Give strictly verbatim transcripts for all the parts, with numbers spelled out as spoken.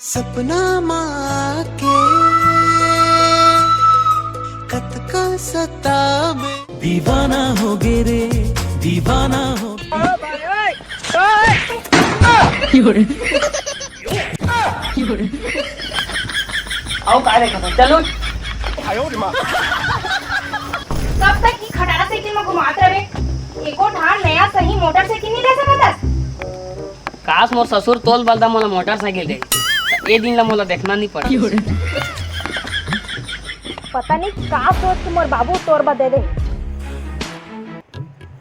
सपना माँ के कतका सतावे। दीवाना हो गे रे, दीवाना हो। आओ, काय रे, चलो। कब तक ही खटारा साइकिल में घुमात रहे? एको ठान नया सही मोटरसाइकिल नहीं ले सकत हस? काश मोर ससुर तोल बलदा मोला मोटरसाइकिल दे, ए दिन ला मोला देखना नहीं पड़ता। पता नहीं का सोच के मोर बाबू तोर बा दे दे।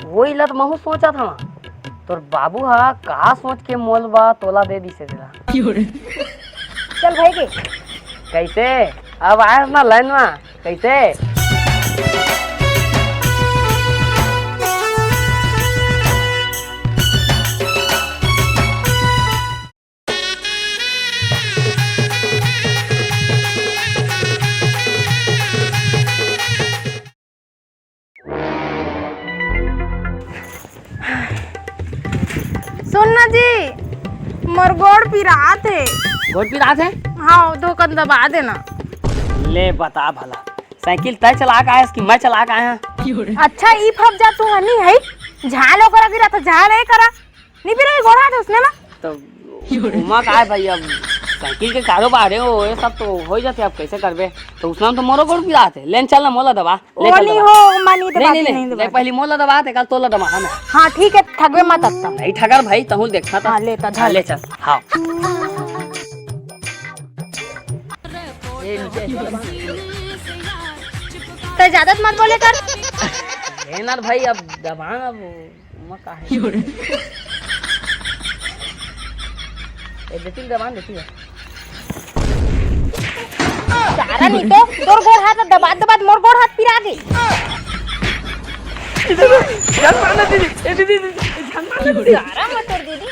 वही ला तो महू सोचा था, तोर बाबू हा का सोच के मोल बा तोला दे दिसे तेला। चल भाई के। कैसे? अब आयस ना लाइन में, कैसे? सुन ना जी, मोर गोड़ पिरात हे। गोड़ पिरात हे? हाँ, दो कन दबा देना। ले बता भला, साइकिल तय चला के आयस कि मैं चला के आया? अच्छा, ई फब जा तू हनी है, झाल ओकरा गिरा तो झाल ए करा, नहीं पिराई गोड़ हाथ उसने में। तो उमा का है भाई, अब साइकिल के कारोबार है वो, ये सब तो हो ही जाते, अब कैसे करबे? तो उसने तो मोरो गोड़ पिरात हे, लेन चल ना मोला दबा। ले वो चल नहीं दबा। हो, मानी दबा नहीं, नहीं, नहीं, नहीं, दबा। पहली मोला दबा, ते कल तोला दबा, हाँ ना। हाँ, ठीक है, ठगवे मत अब तक। नहीं ठगर भाई, तहुल देखना था। हाँ, ले, तो हाँ, ले चल, हाँ। तो ज्यादा मत बोले कर। ए ना भाई, अब दबा ना, अब उमा का है। ए, देती दबा, देती है। सारा नहीं तो तोर गोड़ हाथ दबात दबात मोर गोड़ हाथ पिरा गे। जान मारना दीदी, ए दीदी, दीदी, जान मारना दीदी। सारा मैं तोर दीदी।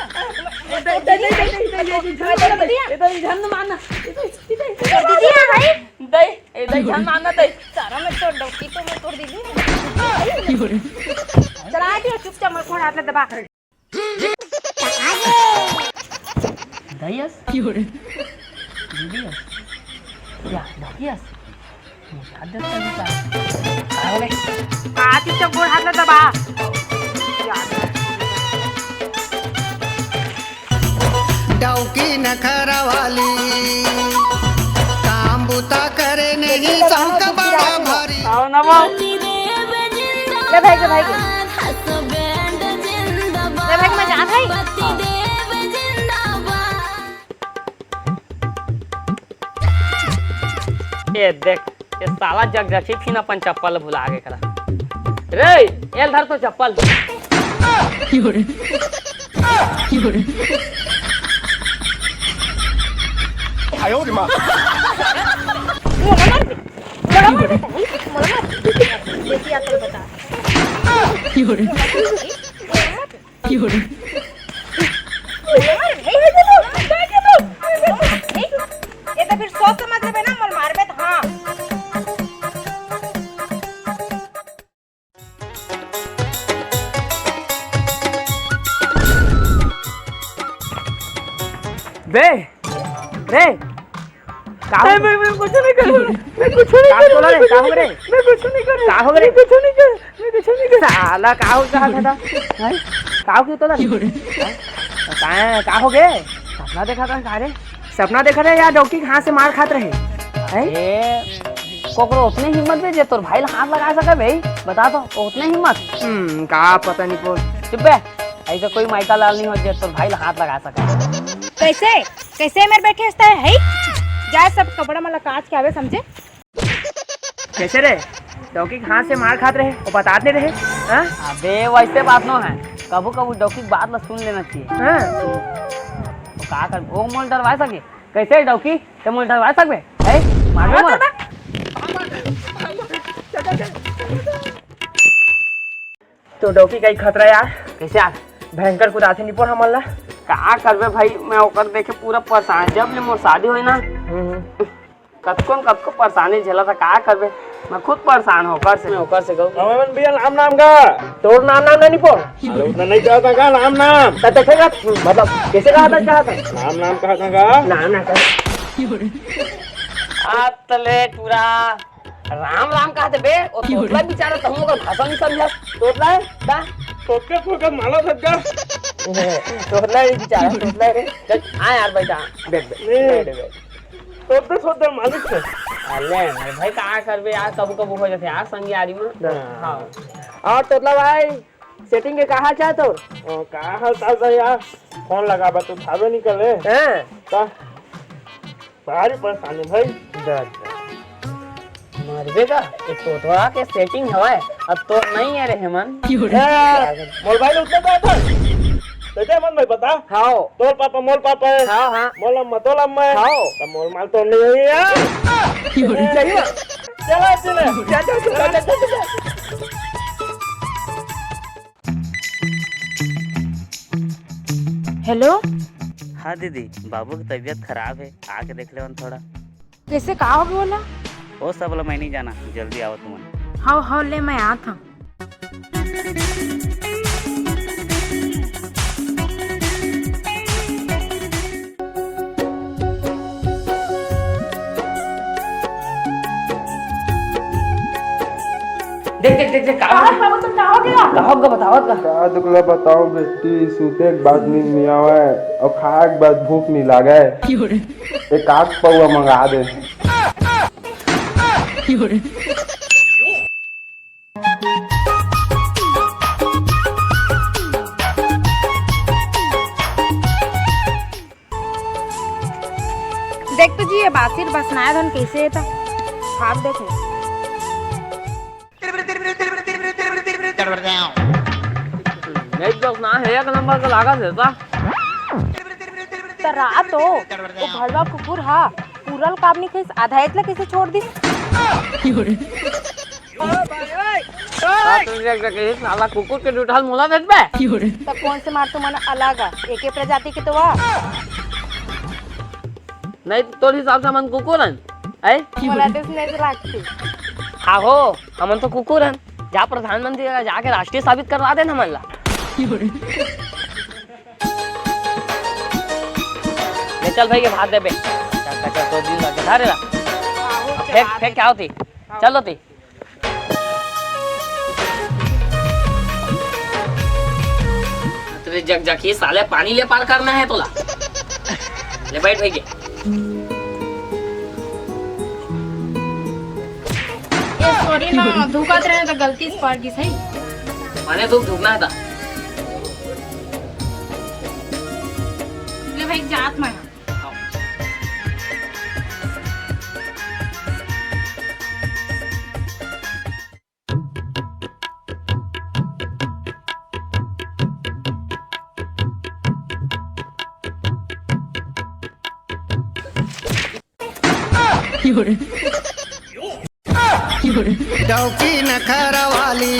ए दीदी, ए दीदी, जान मारना। ए दीदी, जान मारना। ए दीदी, ए दीदी। तोर दीदी है भाई। दई, ए दई, जान मारना दई। सारा मैं तोर डौकी तो मैं तोर दीदी। चला दियो चुपचाप, मैं गोड़ हाथ में दबा। दहियस? दीदीयस? या, दहियस? मुझे आदत का भी का? का हो गए? आती तो गोड़ हाथ में दबा। डौकी नखरा वाली, काम बुता करे नहीं, संक बड़ा भारी। आओ ना बाबू। ले भाई के, भाई के। ले भाई के, मैं जात हई। ये देख, ये साला जगजक्षी फिन अपन चप्पल भुला गे करा। रे, एल धर तो चप्पल। ये तो फिर सोच समझ लेबे ना, मोल मारबे त हाँ। बे, रे, का हो? मैं, मैं कुछ नहीं करूँ। मैं कुछ नहीं का करूँ। बोला रे, का हो रे? मैं कुछ नहीं करूँ। का हो रे? मैं कुछ नहीं करूँ। मैं कुछ नहीं करूँ। साला का हो कहा था? हैं? का हो क्यों तो? हैं? का, का हो गए? सपना देखा था का रे? सपना देखा था या डौकी के हाथ से मार खात रहे? हैं? ए, कोकरो उतने हिम्मत बे जे तोर भाई ला हाथ लगा सके बे? बता तो, उतने हिम्मत? हम्म, का पता नहीं बोल। चुप बे, ऐसे कोई माइका लाल नहीं हो जे तोर भाई ला हाथ लगा सके। कैसे? कैसे मेरे बैठे हंसता है, है? जा सब कपड़ा मला काच के आवे समझे? कैसे रे? डौकी के हाथ से मार खात रहे, वो बतात नहीं रहे? हाँ? अबे वैसे बात नो है, कभू कभू डौकी के बात ला सुन लेना चाहिए। हाँ? तो का कर, वो मोल डरवा सके? कैसे डौकी? ते मोल डरवा सकबे? है? मारबे मोला? तो डौकी का ही खतरा यार। कैसे यार? भयंकर कुदाथे निपोर हमन ला। का करबे भाई, मैं ओकर देखे पूरा परेशान। जब ले मोर शादी होई ना, हम्म, हम्म। कतको न कतको परेशानी झेला था, का करबे? मैं खुद परेशान होकर से, मैं होकर से कहूँ। अबे मन भैया, नाम नाम का? तोर नाम नाम नहीं निपोर। अरे उतना नहीं चाहता का नाम नाम? तो देखेगा, मतलब कैसे कहा था, कहा था? नाम नाम कहा था का? नाम नाम कहा। अतले टूरा राम राम कहते बे, ओ तोतला बेचारा, तहूँ ओकर भाषा नहीं समझा। तोतला है का? तोतके तोतके माला सज्जा। तोतला है बेचारा, तोतला है रे। चल, आ यार, बैठा, बैठ, बैठ, नहीं। बैठ, बैठ। तोतके तोतके मालिक से। अरे मेरे भाई, का करबे यार, कबू कबू हो जाथे यार, संग यारी में। हाँ। हाँ। और तोतला भाई, सेटिंग के का हाल चाल तोर? ओ, का हाल चाल बा यार? फोन लगाबा तो उठाबे नहीं करे। हैं? का? भारी परेशानी भाई। दे, दे। मरबे का? ये तोतवा के सेटिंग हवय, अब तो नहीं है रे हेमन। ए, मोबाइल उठे तो आता। तो हेमन भाई बता। हाँ। तोर पापा, मोर पापा है। हाँ, हाँ। मोर अम्मा, तोर अम्मा है। हाँ। तो मोर माल तो नहीं है यार। सही बात। चला तूने। जा, जा, जा, जा, जा, जा। हेलो। हाँ दीदी, बाबू की तबीयत खराब है, आके देख लेवन थोड़ा। कैसे, का हो गया बोला? वो सब ला मैं नहीं जाना, जल्दी आओ तुमन। हाँ, हाँ, ले मैं आत हूँ। देख, देख, देख, देख, का का हो गया? बाबू, तुम का हो गया? का हो गया, बताओ का? का दुख ला बताओ बेटी, सूते के बाद नींद नहीं आवे और खाए के बाद भूख नहीं लागे। एक आध पौवा मंगा दे। देख तो जी, ये बासी ल बसनाए धन कैसे हे त। भाग देख ले। नहीं बसना है, एक नंबर का लागत है सा। त रात हो, वो भड़वा कुकुर हा पूरा ल काबर नहीं खाइस, आधा एतला कैसे छोड़ दिस? हाँ, तुम देख सके, इस साला कुकुर के जूठा ल मोला देत बे। त कौन से मार तुमन अलग आ? एके प्रजाति के तो आ। नहीं, तोर हिसाब से हमन कुकुर हन, ऐ? मोला तो नहीं लागती। हाँ हो, हमन तो कुकुर हन। जा प्रधानमंत्री ला जाके राष्ट्रीय साबित करवा देन हमन ला। ले चल भाई, ये भात दे बे। चल, चल, चल, तो दिन लगे, धर ला। फेंक, फेंक, क्या होती? चल होती। तेरे जग जग ही साले पानी ले पार करना है तोला। ले बैठ भाई के। ए, सॉरी ना, धुकत रहे तो गलती से पड़ गई सही। माने तू धुकना है था। ले भाई, जात मैं। डौकी नखरा वाली।